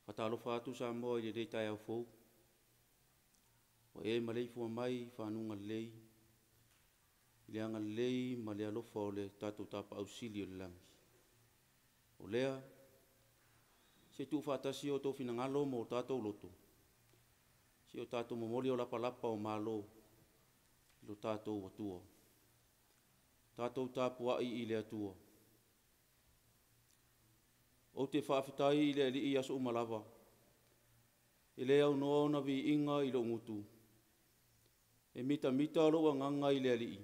Faatalofa atu Samoa i lenei taeao fou, ua e maleifua mai i faguga lelei i le agalelei ma le alofa o le tatou Tapaau Sili i le Lagi. O lea, se i tuufaatasi outou finagalo ma o tatou loto, se i o tatou momoli lapalapa o malo i lo tatou Atua. Tatou tapuai i le Atua. Ou te faafetai i le Alii i aso uma lava, e le aunoa ona viiga i lou gutu. E mitamita lou agaga i le Alii,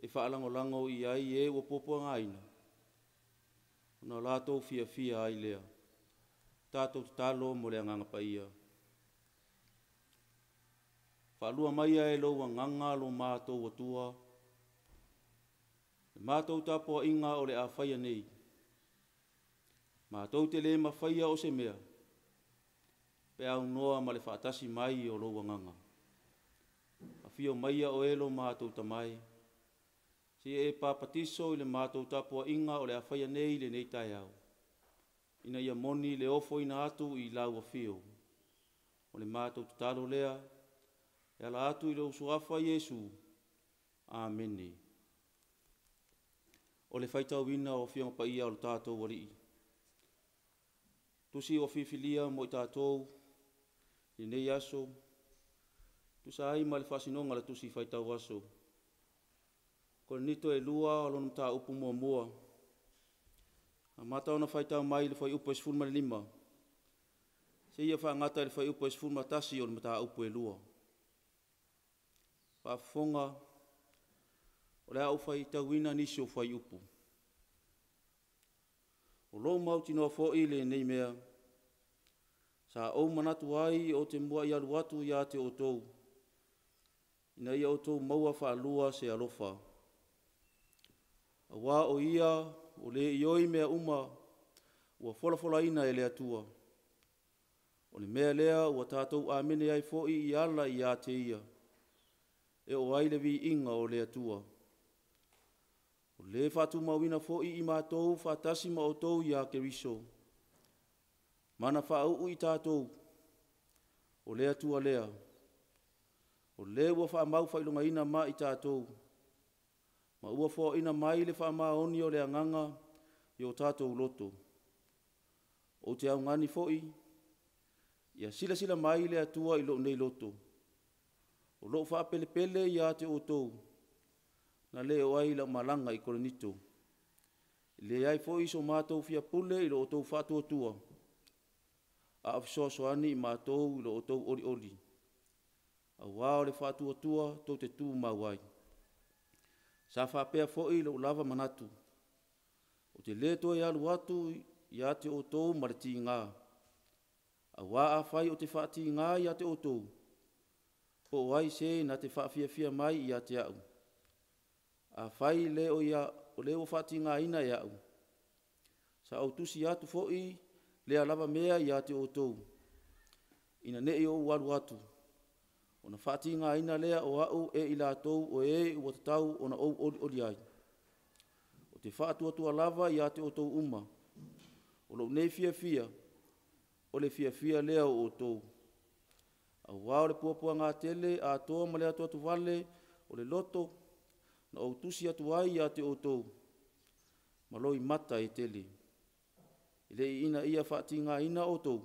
e faalagolago i ai e ua puapuagaina, ona latou fiafia ai lea. Tatou tatalo mo le Agaga Paia. Faalua maia e lou Agaga lo matou Atua le matou tapuaiga o le a faia nei. Matou te le mafaia o se mea pe a aunoa ma le faatasi mai o lou Agaga. Afio maia oe lo matou Tama e, se i e papatiso i le matou tapuaiga o le a faia nei i lenei taeao, ina ia moni le ofoina atu i lau afio. O le matou tatalo lea e ala atu i lou Suafa Iesu. Amene. O le faitauina o Afioga Paia o le tatou Alii, Tusi ua filifilia mo i tatou i lenei aso e tusa ai ma le faasinoga o le Tusi Faitau Aso. Korinito 2 lona mataupu muamua, e amata ona faitau mai i le fuaiupu e 15 seia faagata i le fuaiupu e 11 o le mataupu e 2. Faafofoga, o le a ou faitauina nisi o fuaiupu. O lou mautinoa foi lenei mea, sa ou manatu ai ou te muai alu atu ia te outou, ina ia outou maua faalua se alofa. Aua o Ia o le ioe i mea uma ua folafolaina e le Atua. O le mea lea ua tatou amene ai foi e ala ia te Ia, e oo ai le viiga o le Atua. O le faatumauina foi i matou faatasi ma outou ia Keriso, ma na faauu i tatou, o le Atua lea, o Le ua faamau faailogaina ma i tatou, ma ua foaina mai le faamaoni o le Agaga i o tatou loto. Ou te augani foi, ia silasila mai le Atua i lou nei loto, o lou faapelepele ia te outou, na le oo ai lau malaga i Korinito. E leai foi so matou fia pule i lo outou faatuatua, a o fesoasoani i matou i lo outou olioli, aua o le faatuatua tou te tumau ai. Sa faapea foi lou lava manatu, ou te le toe alu atu ia te outou ma le tiga, aua afai ou te faatiga ia te outou, po o ai se na te faafiafia mai ia te au? Afai o le ua faatigaina e au, sa ou tusi atu foi lea lava mea ia te outou, ina ne i ou alu atu, ona faatigaina lea o au e i latou o e ua tatau ona ou olioli ai. Ou te faatuatua lava ia te outou uma, o lou nei fiafia, o le fiafia lea o outou. Aua o le puapuaga tele atoa ma le atuatuvale o le loto na ou tusi atu ai ia te outou ma loimata e tele, e le ina ia faatigaina outou,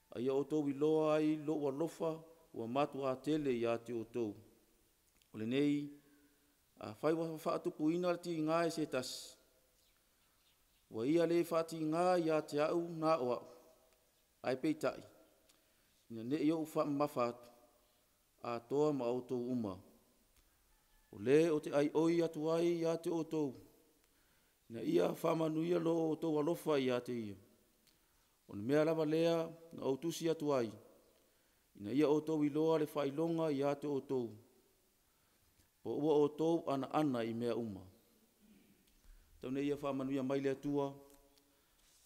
a ia outou iloa ai lou alofa ua matua tele ia te outou. O lenei, afai ua faatupuina le tiga i se tasi, ua ia le faatiga ia te au na o au, ae peitai, ina ne i ou faamamafa atu atoa ma outou uma. O le ou te aioi atu ai ia te outou, ina ia faamanuia lo outou alofa ia te ia. O le mea lava lea na ou tusi atu ai, ina ia outou iloa le faailoga ia te outou, po ua outou anaana i mea uma. Tau ina ia faamanuia mai le Atua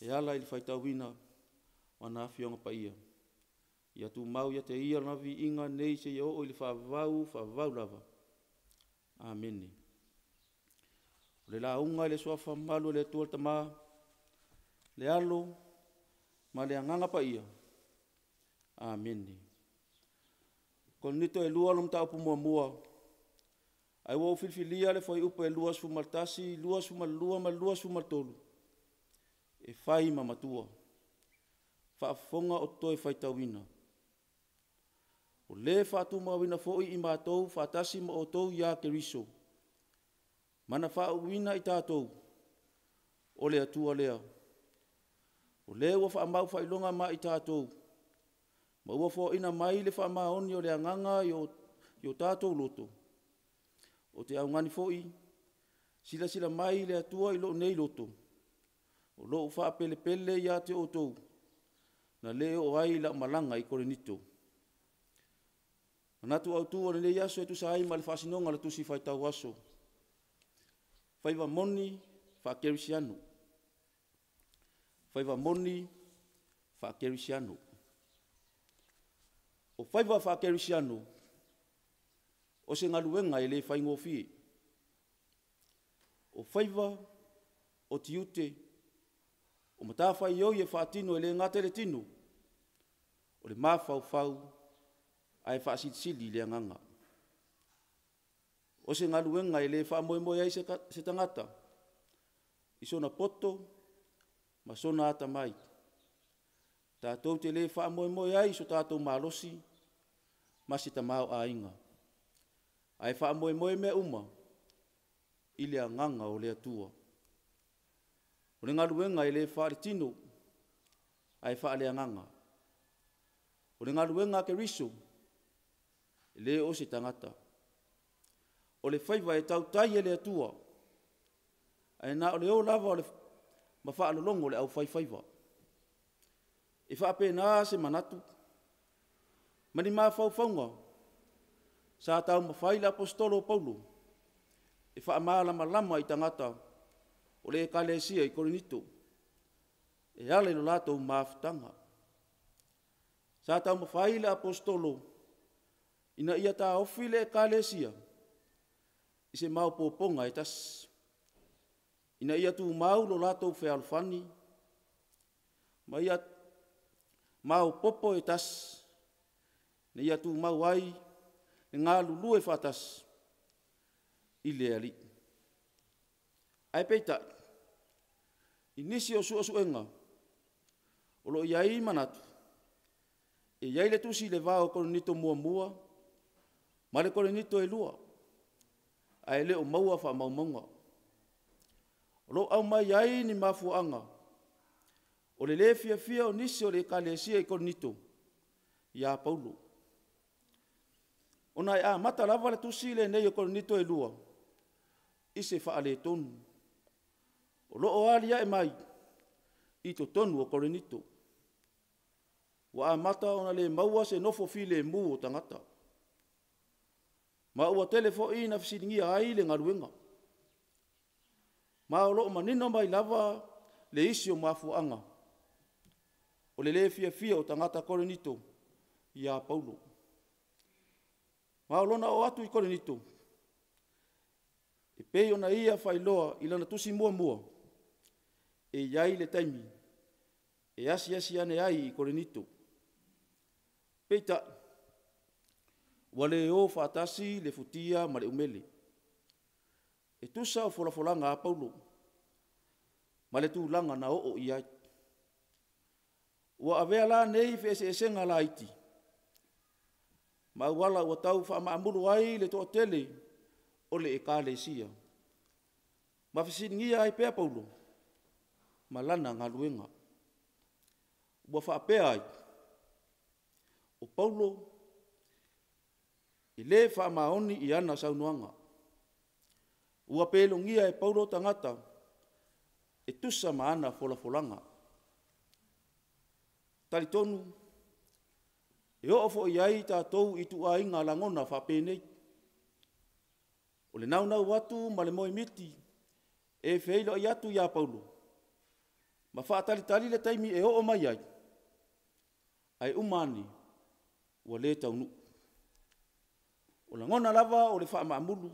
e ala i le faitauina o ana Afioga Paia. Ia tumau ia te Ia lona viiga nei seia oo i le faavavau, faavavau lava. Amene. O le lauga i le Suafa mamalu o le Atua le Tama, le Alo ma le Agaga Paia. Amene. Korinito 1. Ae ua ou filifilia le fuaiupu e 21, 22 ma le 23 e fai ma matua, faafofoga o toe faitauina. O le faatumauina foi i matou faatasi ma outou ia Keriso ma na faauuina i tatou, o le Atua lea, O le ua faamau faailoga ma i tatou, ma ua foaina mai le faamaoni o le Agaga i o tatou loto. Ou te augani foi, silasila mai le Atua i lou nei loto, o lou faapelepele ia te outou, na le oo ai lau malaga i Korinito. Manatu Autu o lenei aso e tusa ai ma le faasinoga o le Tusi Faitau Aso, Faiva moni faakerisiano. Faiva moni faakerisiano. O faiva faakerisiano, o se galuega e le faigofie. O faiva, o tiute, o matafaioi e faatino e le gata i le tino, o le mafaufau ae faasilisili i le agaga. O se galuega e le faamoemoe ai se tagata i sona poto ma sona atamai. Tatou te le faamoemoe ai i so tatou malosi ma se tamaoaiga, ae faamoemoe mea uma i le agaga o le Atua. O le galuega e le faaletino ae faaleagaga. O le galuega a Keriso, e le o se tagata. O le faiva e tautai e le Atua, ae na o le o lava ma faalologo le aufaifaiva. E faapena se manatu ma ni mafaufauga sa taumafai le aposetolo o Paulo e faamalamalama i tagata o le ekalesia i Korinito e ala i le latou mafutaga. Sa taumafai le aposetolo ina ia taofi le ekalesia i se maopoopoga e tasi, ina ia tumau lo latou fealofani ma ia maopoopo e tasi, ina ia tumau ai le galulue faatasi i le Alii. Ae peitai, i nisi o suesuega, o lo o i ai manatu e i ai le tusi i le va o Korinito 1 ma le Korinito 2, ae le o maua faamaumauga. O lo o aumai ai ni mafuaaga o le le fiafia o nisi o le ekalesia i Korinito ia Paulo, ona e amata lava le tusi lenei o Korinito 2 i se faaletonu o lo o aliae mai i totonu o Korinito. Ua amata ona le maua se nofo filemu o tagata, ma ua tele foi ina fesiligia ai le galuega. Ma o lo o manino mai lava le isi o mafuaaga, o le le fiafia o tagata Korinito ia Paulo. Ma o lona oo atu i Korinito, e pei ona ia faailoa i lana tusi muamua, e i ai le taimi e asiasi ane ai i Korinito. Peitai, ua le o faatasi le futia ma le umele. E tusa o folafolaga a Paulo ma le tulaga na oo i ai. Ua avea la nei feeseeseaga laiti ma auala ua tau faamaamulu ai le toatele o le ekalesia ma fesiligia ai pea Paulo ma lana galuega. Ua faapea ai, o Paulo e le faamaoni i ana saunoaga. Ua pelogia e Paulo tagata e tusa ma ana folafolaga. Talitonu e oo foi i ai tatou i ituaiga lagona faapenei. O le naunau atu ma le moemiti e feiloai atu ia Paulo ma faatalitali le taimi e oo mai ai, ae uma ane ua le taunuu. O lagona lava o le faamaamulu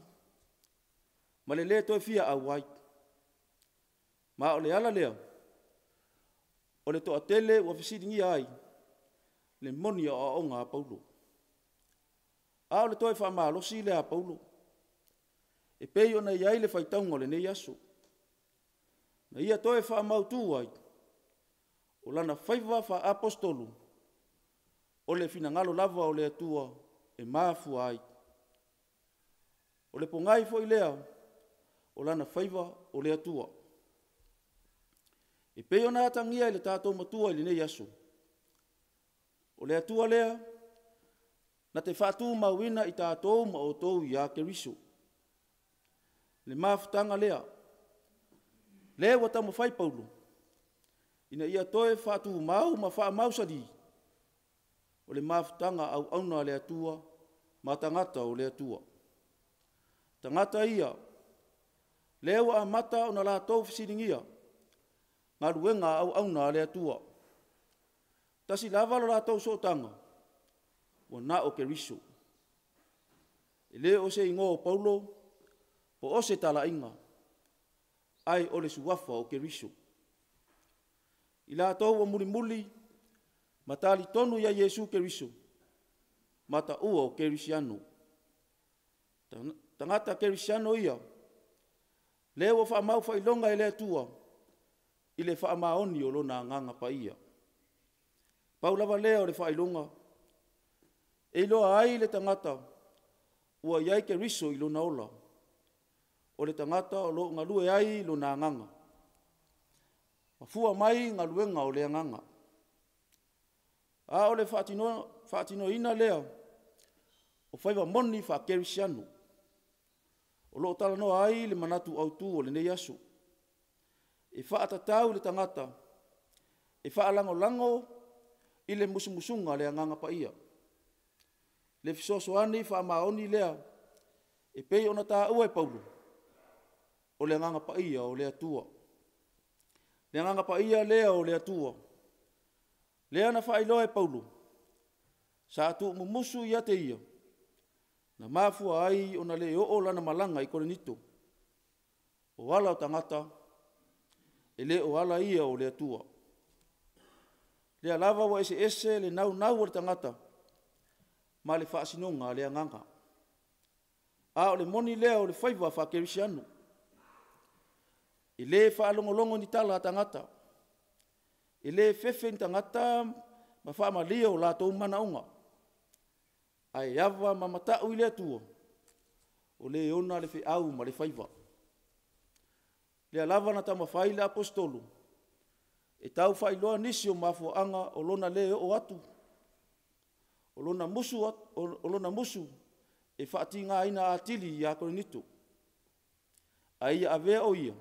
ma le le toe fia auai. Ma o le ala lea o le toatele ua fesiligia ai le moni o aoaoga a Paulo. A o le toe faamalosi lea a Paulo e pei ona i ai le faitauga o lenei aso, na ia toe faamautu ai o lana faiva faa-aposetolo, o le finagalo lava o le Atua e mafua ai. O le pogai foi lea o lana faiva o le Atua. E pei ona atagia i le tatou Matua i lenei aso, o le Atua lea na te faatumauina i tatou ma outou ia Keriso. Le mafutaga lea, lea ua taumafai Paulo ina ia toe faatumau ma faamausali, o le mafutaga auauna a le Atua ma tagata o le Atua. O tagata ia lea ua amata ona latou fesiligia galuega auauna a le Atua. Tasi lava lo latou sootaga, ua na o Keriso. E le o se igoa o Paulo po o se talaiga, ae o le suafa o Keriso. I latou ua mulimuli ma talitonu ia Iesu Keriso ma taua o kerisiano. Tagata kerisiano ia lea ua faamau faailoga e le Atua i le faamaoni o Lona Agaga Paia. Pau lava lea o le faailoga e iloa ai le tagata ua i ai Keriso i lona ola, o le tagata o lo o galue ai Lona Agaga. Mafua mai galuega o le Agaga. A o le faatinoina lea o faiva moni faakerisiano o lo o talanoa ai le manatu autu o lenei aso. E faatatau i le tagata e faalagolago i le musumusuga a le Agaga Paia, le fesoasoani faamaoni lea e pei ona taua e Paulo, o le Agaga Paia o le Atua. Le Agaga Paia lea o le Atua, lea na faailoa e Paulo, sa tuumumusu ia te ia, na mafua ai ona le oo lana malaga i Korinito. O ala o tagata, e le o ala ia o le Atua. O lea lava ua eseese le naunau o le tagata ma le faasinoga a le Agaga. A o le moni lea o le faiva faakerisiano, e le faalogologo i ni tala a tagata, e le fefe i ni tagata ma faamalie o latou manaoga, ae ava ma matau i le Atua, o le ona le feau ma le faiva. O lea lava na taumafai le aposetolo e tau faailoa nisi o mafuaaga o lona le oo atu, o lona musu e faatigaina atili ia Korinito, a ia avea o ia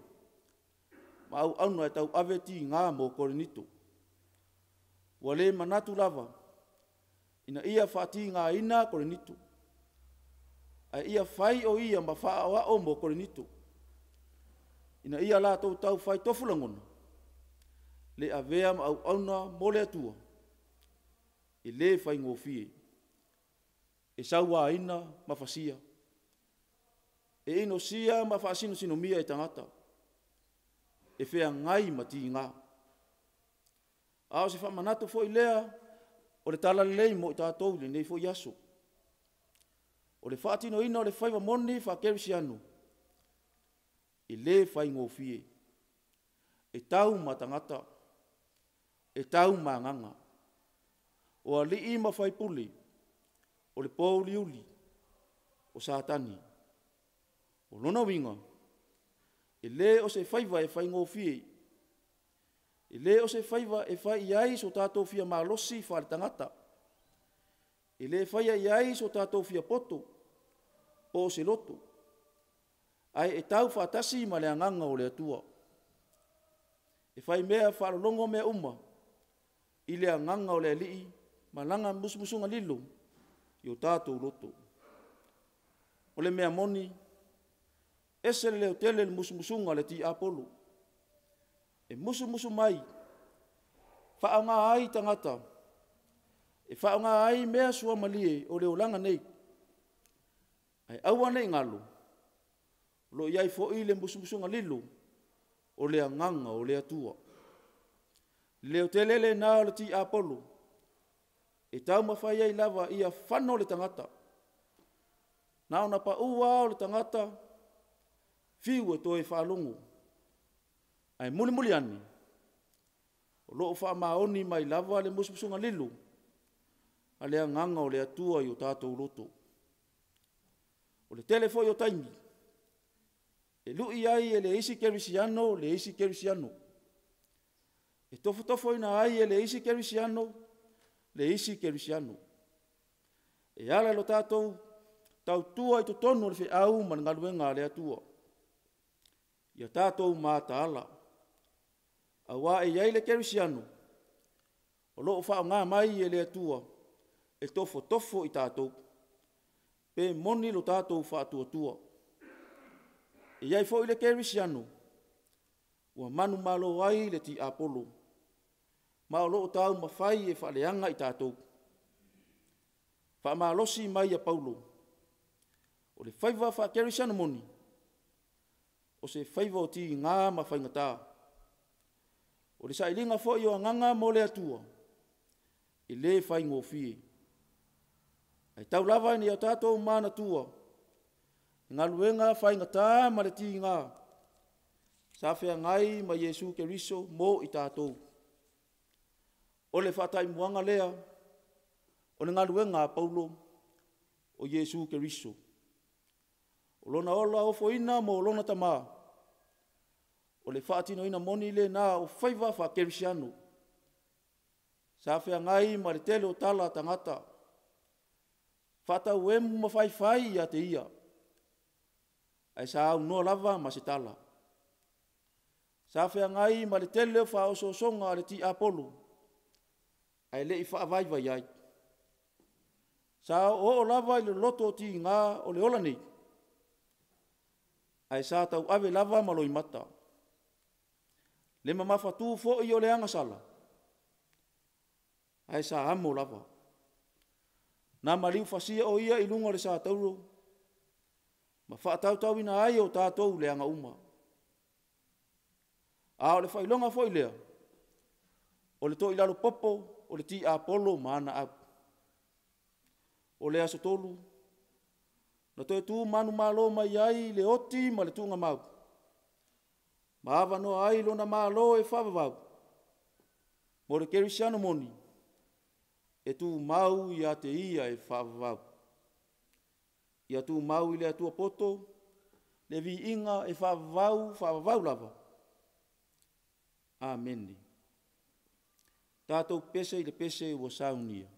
ma auauna e tauave tiga mo Korinito. Ua le manatu lava ina ia faatigaina Korinito, a ia fai o ia ma faaoao mo Korinito, ina ia latou tau fai tofu lagona le avea ma auauna mo le Atua, e le faigofie, e sauaina ma fasia, e inosia ma faasinosinomia e tagata, e feagai ma tiga. A o se faamanatu foi lea o le talalelei mo i tatou i lenei foi aso. O le faatinoina o le faiva moni faakerisiano, e le faigofie. E tau ma tagata, e tau ma agaga. O alii ma faipule, o le pouliuli, o Satani. O lona uiga, e le o se faiva e faigofie, e le o se faiva e fai i ai so tatou fia malosi faaletagata, e le faia i ai so tatou fiapoto po o se loto, ae tau faatasi ma le Agaga o le Atua. E faimea faalologo mea uma. i le agaga o le Alii ma lana musumusuga lilo i o tatou loto. O le mea moni, ese le leotele o le musumusuga a le tiapolo, e musumusu mai, faaaoga ai tagata, e faaaoga ai mea suamalie o le olaga nei. Ae aua ne i galo, o lo o i ai foi le musumusuga lilo o le Agaga o le Atua. Le leotele lena o le tiapolo, e taumafai ai lava ia fano le tagata. Na ona pau lava o le tagata fiu e toe faalogo, ae mulimuli ane, o lo o faamaoni mai lava le musumusuga lilo a le Agaga o le Atua i o tatou loto. O le tele foi o taimi, e lui ai e le isi kerisiano le isi kerisiano, e tofotofoina ai e le isi kerisiano le isi kerisiano, e ala i lo tatou tautua i totonu o le feau ma le galuega a le Atua. Ia tatou mataala, aua e i ai le kerisiano o lo o faaaoga mai e le Atua e tofotofo i tatou, pe moni lo tatou faatuatua. E i ai foi le kerisiano ua manumalo ai le tiapolo, ma o lo o taumafai e faaleaga i tatou. Faamalosi mai a Paulo, o le faiva faakerisiano moni, o se faiva o tiga ma faigata. O le sailiga foi o agaga mo le Atua, e le faigofie. Ae tau lava ina o tatou manatua galuega faigata ma le tiga sa feagai ma Iesu Keriso mo i tatou. O le faataimuaga lea o le galuega a Paulo, o Iesu Keriso. O lona ola ofoina mo lona Tama, o le faatinoina moni lena o faiva faakerisiano. Sa feagai ma le tele o tala a tagata, faatauemu ma faifai ia te ia, ae sa aunoa lava ma se tala. Sa feagai ma le tele o faaosoosoga a le tiapolo, ae le i faavaivai ai. Sa oooo lava i le loloto tiga o le ola nei, ae sa tauave lava ma loimata. Le mamafatu foi o le agasala, ae sa amo lava. Na maliu fasia o Ia i luga o le satauro ma faatautauina ai o tatou leaga uma. A o le faailoga foi lea o le toilalo popo o le tiapolo ma ana au. O le aso 3 na toe tu manumalo mai ai i le oti ma le tuugamau, ma avanoa ai lona Malo e faavavau mo le kerisiano moni e tumau ia te Ia e faavavau. Ia tumau i le Atua poto le viiga e faavavau faavavau lava. Amene. Tatou pese i le pese ua saunia.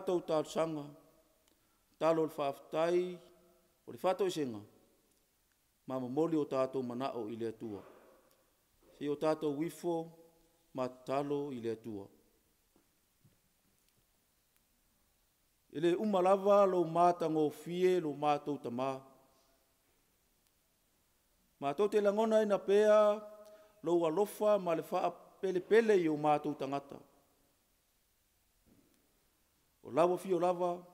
tatou talosaga, tatalo o le faafetai, o le faatoesega ma momoli o tatou manao i le Atua. Se i o tatou ifo ma tatalo i le Atua. E le uma lava lou matagofie lo matou Tama. Matou te lagonaina pea lou alofa ma le faapelepele i o matou tagata. O lau afio lava,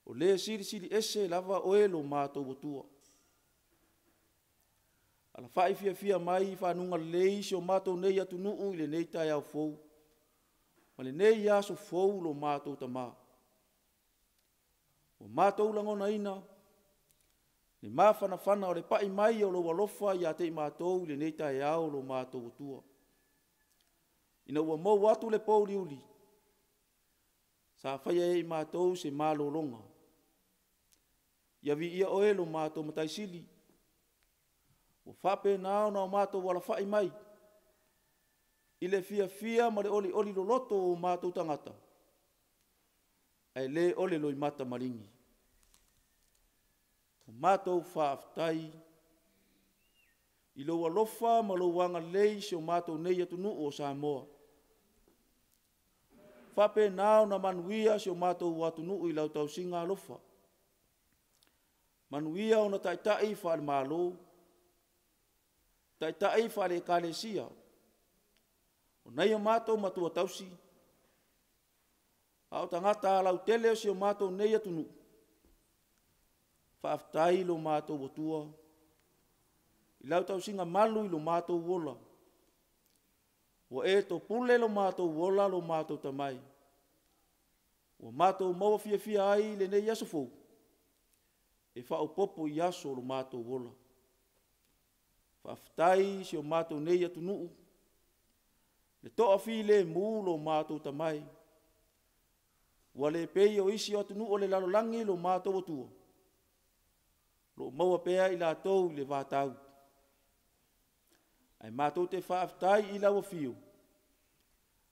o le Silisili Ese lava Oe lo matou Atua. Alafai fiafia mai i faguga lelei si o matou nei atunuu i lenei taeao fou ma lenei aso fou lo matou Tama. Ua matou lagonaina le mafanafana o le pai mai o lou alofa ia te i matou i lenei taeao lo matou Atua, ina ua mou atu le pouliuli, sa faia e i matou se malologa. Ia viia Oe lo matou Matai Sili, ua faapena ona matou alafai mai i le fiafia ma le olioli loloto o matou tagata, ae le o le loimata maligi. Ua matou faafetai i lou alofa ma lou agalelei i si o matou nei atunuu o Samoa. Ua faapena ona manuia si o matou atunuu i lau tausiga alofa, manuia ona taitai faale-Malo, taitai faale-Ekalesia, o nai o matou matua tausi, a o tagata lautele o si o matou nei atunuu. Faafetai i lo matou Atua i lau tausiga malu i lo matou ola, ua e topule lo matou ola lo matou Tama e, ua matou maua fiafia ai i lenei aso fou e faaopoopo i aso o lo matou ola. Faafetai i si o matou nei atunuu i le toafilemu lo matou Tama e, ua le pei o isi atunuu o le lalolagi lo matou Atua, o lo o maua pea i latou i le vatau. Ae matou te faafetai i lau afio, o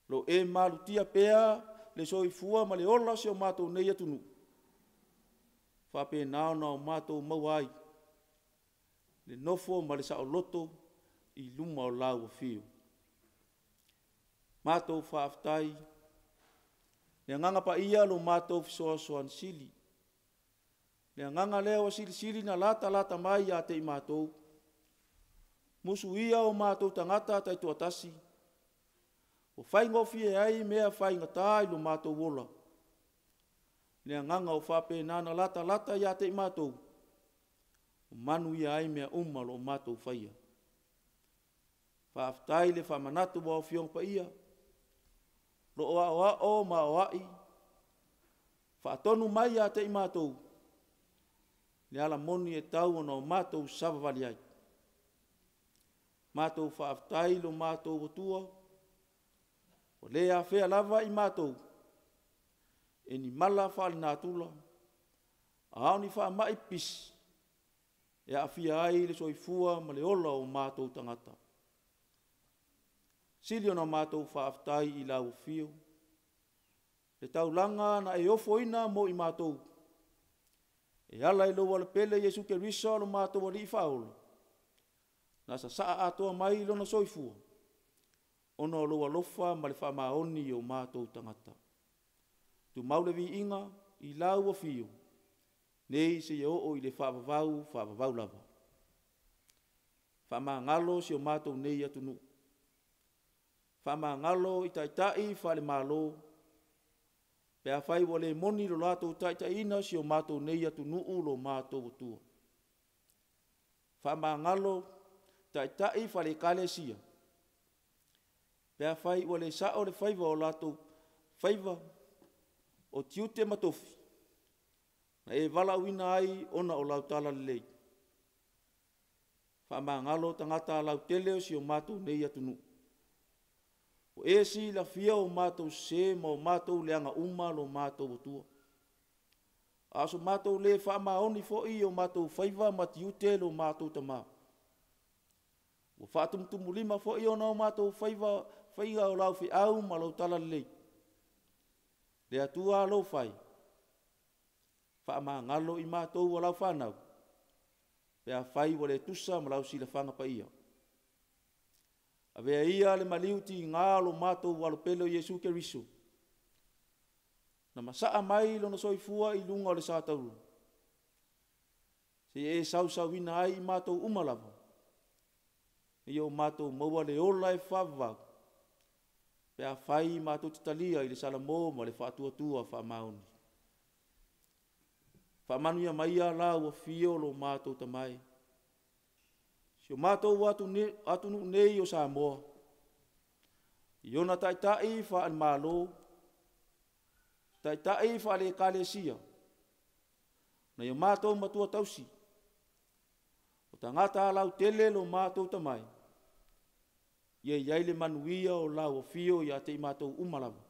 lo o e malutia pea le soifua ma le ola o si o matou nei atunuu, ua faapena ona matou maua ai le nofo ma le saoloto i luma o lau afio. Matou faafetai i le Agaga Paia lo matou Fesoasoani Sili, le Agaga lea ua silisili ina latalata mai ia te i matou, musuia o matou tagata taitoatasi, ua faigofie ai mea faigata i lo matou ola, le Agaga ua faapena ona latalata ia te i matou, ua manuia ai mea uma o lo o matou faia. Faafetai le faamanatu o Afioga Paia, o lo o aoao ma aoai, faatonu mai ia te i matou le ala moni e tatau ona matou savavali ai. Matou faafetai i lo matou Atua, ua le afea lava i matou e ni mala faalenatura, a o ni faamai pipisi e aafia ai le soifua ma le ola o matou tagata. Sili ona matou faafetai i lau afio, le taulaga na e ofoina mo i matou e ala i lou alopeele Iesu Keriso lo matou Alii Faaola, na sasaa atoa mai lona soifua ona o lou alofa ma le faamaoni i o matou tagata. Tumau le viiga i lau afio nei seia oo i le faavavau faavavau lava. Faamagalo si o matou nei atunuu, faamagalo i taitai faale-Malo pe afai ua le moni lo latou taitaiina o si o matou nei atunuu lo matou Atua. Faamagalo taitai faale-Ekalesia pe afai ua le sao le faiva o latou faiva o tiute ma tofi na e valaauina ai ona o lau talalelei. Faamagalo tagata lautele o si o matou nei atunuu. Ua e silafia o matou sese ma o matou leaga uma lo matou Atua, a o so matou le faamaoni foi i o matou faiva ma tiute lo matou Tama. Ua faatumutumulima foi ona o matou faiva, faiga o lau feau ma lau talalelei. Le Atua alofa e, faamagalo i matou o lau fanau, pe afai ua le tusa ma lau silafaga paia. Avea ia le maliu tiga o lo matou Alopele o Iesu Keriso, na masaa mai lona soifua i luga o le satauro, seia e sausauina ai i matou uma lava, ia o matou maua le ola e faavavau, pe afai matou te talia i le salamo ma le faatuatua faamaoni. Faamanuia maia lau afio lo matou Tama e, si o matou atunuu nei o Samoa, i ona taitai faale-Malo, taitai faale-Ekalesia, nai o matou matua tausi, o tagata lautele lo matou Tama e, ia i ai le manuia o lau afio ia te i matou uma lava.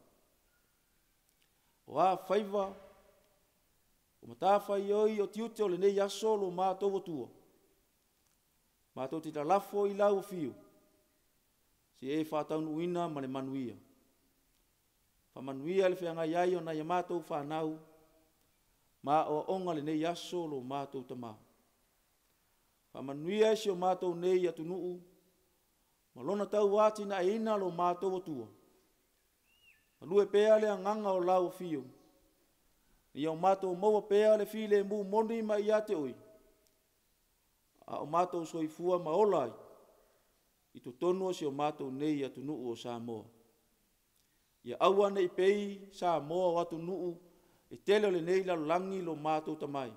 O a faiva, o matafaioi o tiute o lenei aso lo matou Atua, matou te lalafo i lau afio, seia e faataunuuina ma le manuia. Faamanuia le feagai ai o nai a matou fanau ma aoaoga i lenei aso lo matou Tama. Faamanuia si o matou nei atunuu ma lona tauatiaeina lo matou Atua, galue pea le agaga o lau afio, ia o matou maua pea le filemu moni mai ia te oe, a o matou soifua ma ola ai i totonu o si o matou nei atunuu o Samoa. Ia aua ne i pei Samoa o atunuu e tele o lenei lalolagi lo matou Tama e,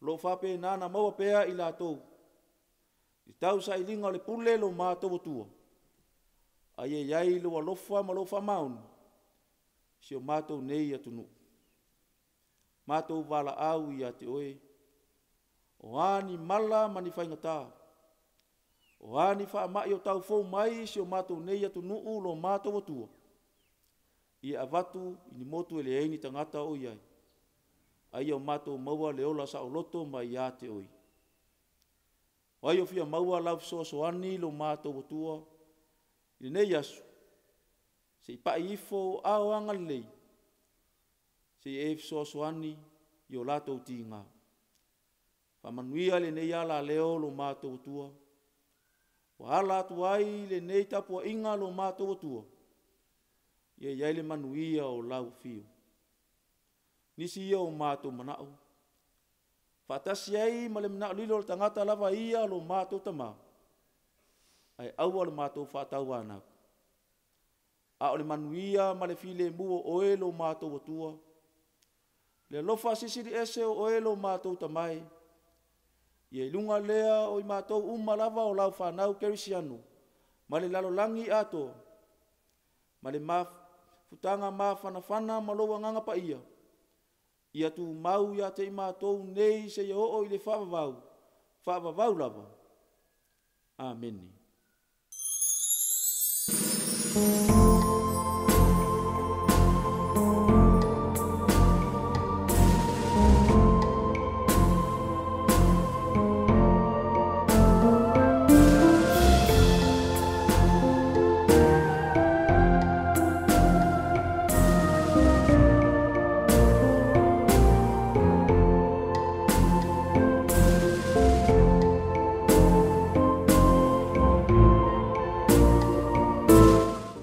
o lo o faapena ona maua pea i latou i tausailiga o le pule lo matou Atua, a ia i ai lou alofa ma lou faamaoni i si o matou nei atunuu. Matou valaau ia te oe, o a ni mala ma ni faigata, o a ni faamai o tau fou mai i si o matou nei atunuu lo matou Atua, ia avatu i ni motu e leai ni tagata o i ai, a ia matou maua le ola saoloto mai ia te oe. O ai o fia maua lau fesoasoani lo matou Atua i lenei aso, se i pai ifo ou aao agalelei se i e fesoasoani i o latou tiga. Faamanuia lenei alaleo lo matou Atua ua ala atu ai lenei tapuaiga lo matou Atua, ia i ai le manuia o lau afio. Nisi ia o matou manao faatasi ai ma le manao lilo o le tagata lava ia lo matou Tama, ae aua lo matou faatauanau, a o le manuia ma le filemu o oe lo matou Atua, le alofa silisili ese o oe lo matou Tama e, ia i luga lea o i matou uma lava o lau fanau kerisiano ma le lalolagi atoa, ma le mafutaga mafanafana ma lou Agaga Paia, ia tumau ia te i matou nei seia oo i le faavavau, faavavau lava. Amene.